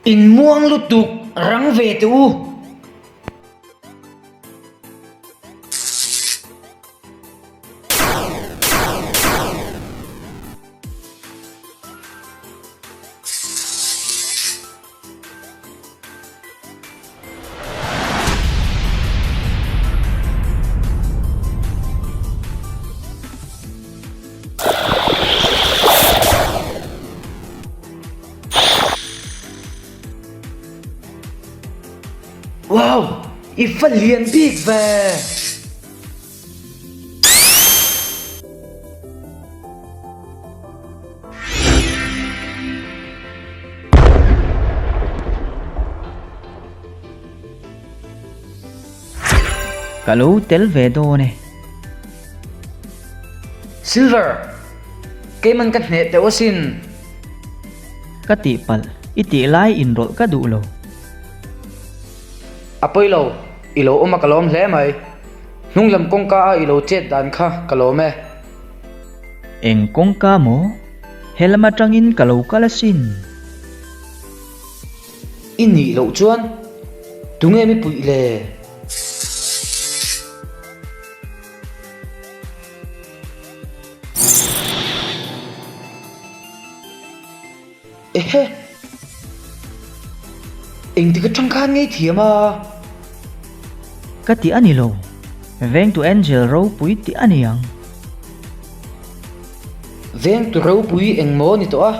In muang lutuk rang ve teh u. Wow! I va lian bik ve! Ka lo tel ve dawn e. Silver, keiman ka hneh teuh asin. Ka tihpalh, i tih lai inrawlh ka duh lo. A pawi lo, i lo awm a ka lawm hle mai. Hnunglam kawngka a i lo chet dan kha ka lawm e. Eng kawngka maw? Helam atangin ka lo kal asin. I nih loh chuan tunge mi puih le? Ehe! Engtik atang khan ngei thiam a? Ka ti a ni lo. Vengtu Angel ropui tih a ni ang. Vengtu ropui engmaw ni tawh a?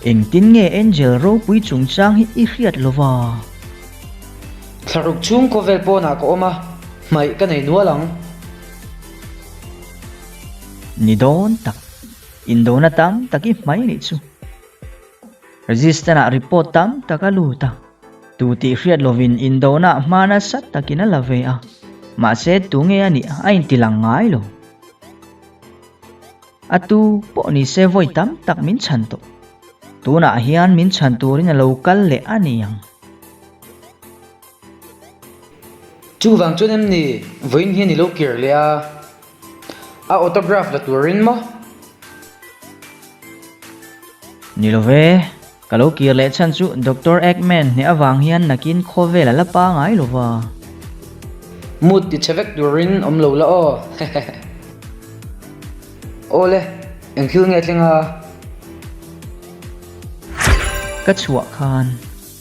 Engtin nge Angel ropui chungchang hi i hriat lo va? Thlaruk chhung khawvel pawnah ka awm a, hmaih ka nei nual ang. Ni dawn tak. Indona tam tak i hmai nih chu. Resistant-ah report tam tak a lut a, tu tih hriat lovin indona hma nasa takin a la ve a, mahse tunge a nih a intilang ngai lo. A tu pawh ni se vawi tam tak min chhan tawh. Tunah hian min chhan turin a lo kal leh a ni ang. Chuvang chuan em ni vawiin hian i lo kir leh a? A autograph la turin maw? Ni lo ve, ka lo kir leh chhan chu Doctor Eggman hneh avang hian nakin khawvel a la pangai lo va. Mood ti chhe vek turin awm lo la aw. Aw le, eng thil nge thleng a? Ka chhuah khan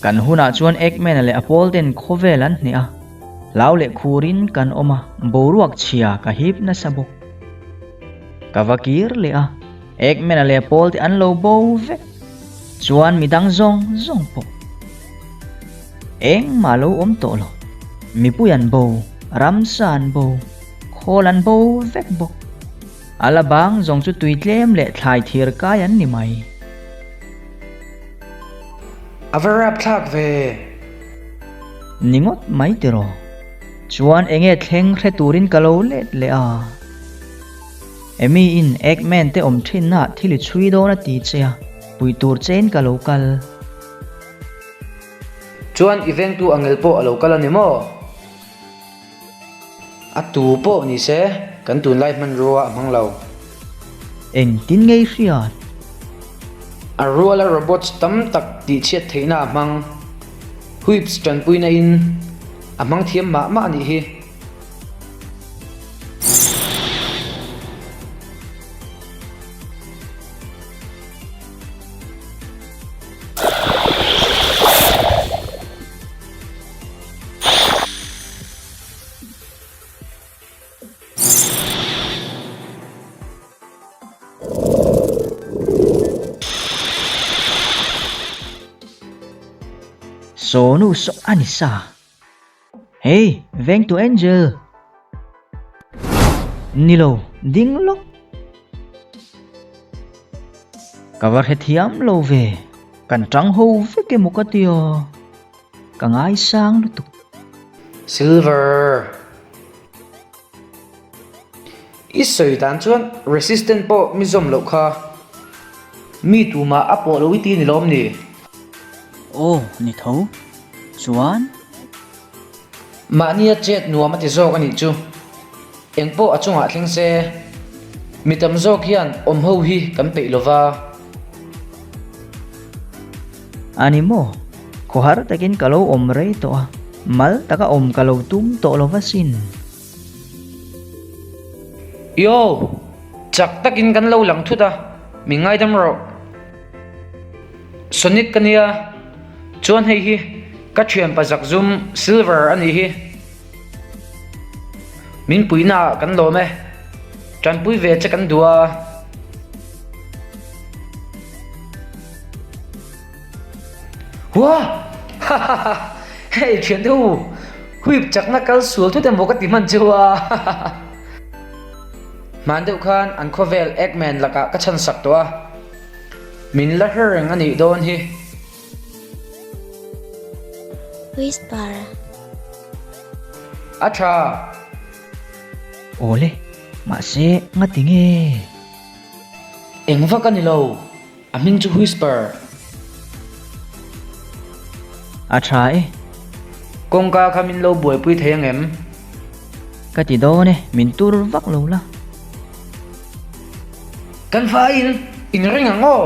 Kan hunah chuan Eggman-a leh a pawl ten khawvel an hneh a, hlau leh khurin kan awm a, boruak chhia ka hip nasa bawk. Ka va kir leh a, Eggman-a leh a pawl te an lo bo vek. Chuan midang zawng zawng pawh engmah lo awm tawh lo. Mipui an bo, ramsa an bo, khawl an bo vek bawk. A la bang zawng chu tui tlem leh thlai thir kai an ni mai. A va rap thlak ve. Ni ngawt mai tiraw. Chuan enge thleng hre turin ka lo let leh a. Amy in Eggman te awm thinna thil i chhui dawn a ti che a, pui tur chein ka lo kal. Chuan i vengtu angel pawh a lo kal a ni maw? A tu pawh ni se, kan tunlai hmanrua a hmang lo. Engtin ngei hriat? A ruala robots tam tak tihchhiat theihna a hmang. Whips tanpuina in a hmang thiam mah mah a nih hi. Sawnu saw a ni sa. Hey, vengtu Angel! Ni lo, ding lawk. Ka va hrethiam lo ve, kan tang ho vek emaw ka ti a. Ka ngaisang lutuk. Silver. I sawi dan chuan resistant pawh mi zawm loh kha. Mi tumah a pawh lo i ti ni lawm ni? Aw, ni tho. Chuan? Mahnia chet nuam a ti zawk a nih chu. Eng pawh a chungah thleng se. Mi tam zawk hian awm ho hi kan peih lo va. A ni maw? Khawhar takin ka lo awm rei tawh a, mal taka awm ka lo tum tawh lo va sin. Yo! Chak takin kan lo lang thut a, min ngaidam rawh. Sonic ka nia, chuan hei hi ka thianpa zakzum Silver a nih hi. Min puihna ah kan lawm e, tanpui ve che kan duh a. Hua! Ha ha ha! Hei thiante u, huip chakna kal sual thut emaw ka ti hman cheu a. Ha ha ha! Hman deuh khan an khawvel Eggman lakah ka chhan sak tawh a, min la hre reng a nih dawn hi. Whisper. A tha. Awle, mahse ngati nge? Eng vak a ni lo, a hming chu Whisper. A tha e. Kawngka kha min lo buaipui thei ang em? Ka ti dawn e, min tur vak lo la. Kan faiin inring ang aw.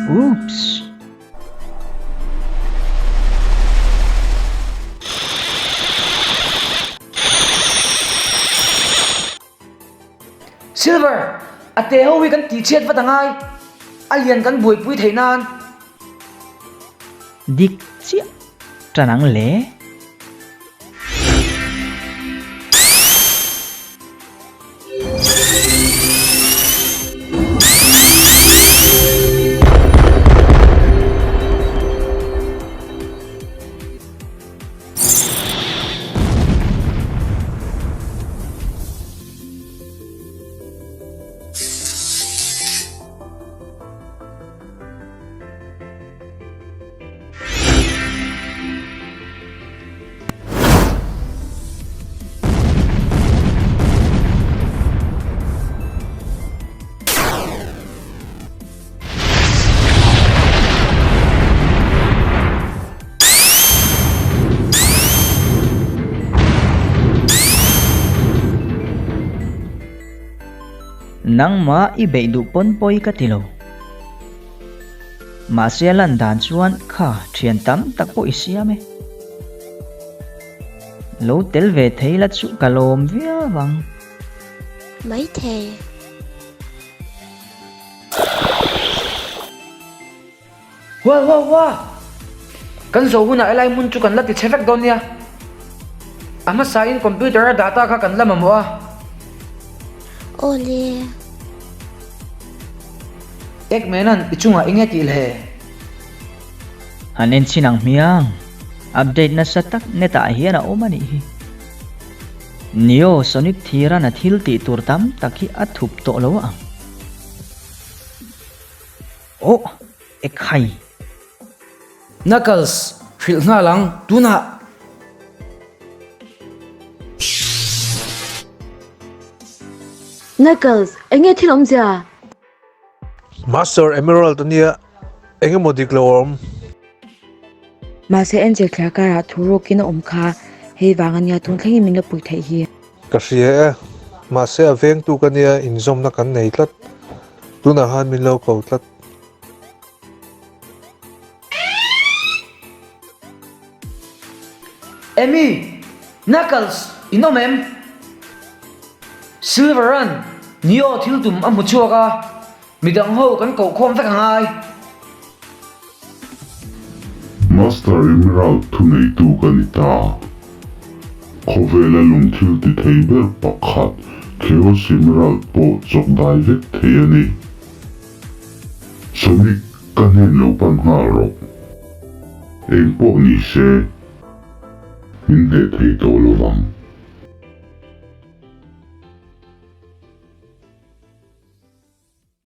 Oops! Silver, a te ho hi kan tihchhiat vat a ngai, a lian kan buaipui theih nan. Dik chiah tan ang le. Nangmah i beih duh pawn pawi ka ti lo. Mahse a lan dan chuan kha thian tam tak pawh i siam e. Lo tel ve thei la chu ka lawm viau ang. Maithei. Hua hua hua! Kan zo hunah helai hmun chu kan la ti chhe vek dawn nia. A hmasain computer a data kha kan la mamawh a. Aw le. Eggman-a'n i chungah eng nge tih le? Han en chhin ang hmiang. Update nasa tak net ah hian a awm a nih hi. Neo Sonic Thiran a thil tih tur tam tak hi a thup tawh lo ang. Aw, ekhai. Knuckles, hrilh nghal ang, tunah! Knuckles, eng nge thil awmzia? Master Emerald ania, eng emaw dik lo a awm. Mahse Angel thliar karah thu rukin a awm kha, hei vang ania tun thlengin min la pui theih hi. Ka hria e, mahse a vengtu ka nia inzawmna kan nei tlat. Tunah khan min lo ko tlat. Amy, Knuckles, in awm em? Silver-a'n Neo thil tum a hmu chhuak a, midang ho kan koh khawm vek a ngai. Master Emerald thuneitu ka ni ta. Khawvela lung thil ti thei ber pakhat Chaos Emerald pawh chawk dai vek thei a ni. Sonic, ka hnen lo pan nghal rawh. Eng pawh ni se, min hneh thei tawh lovang.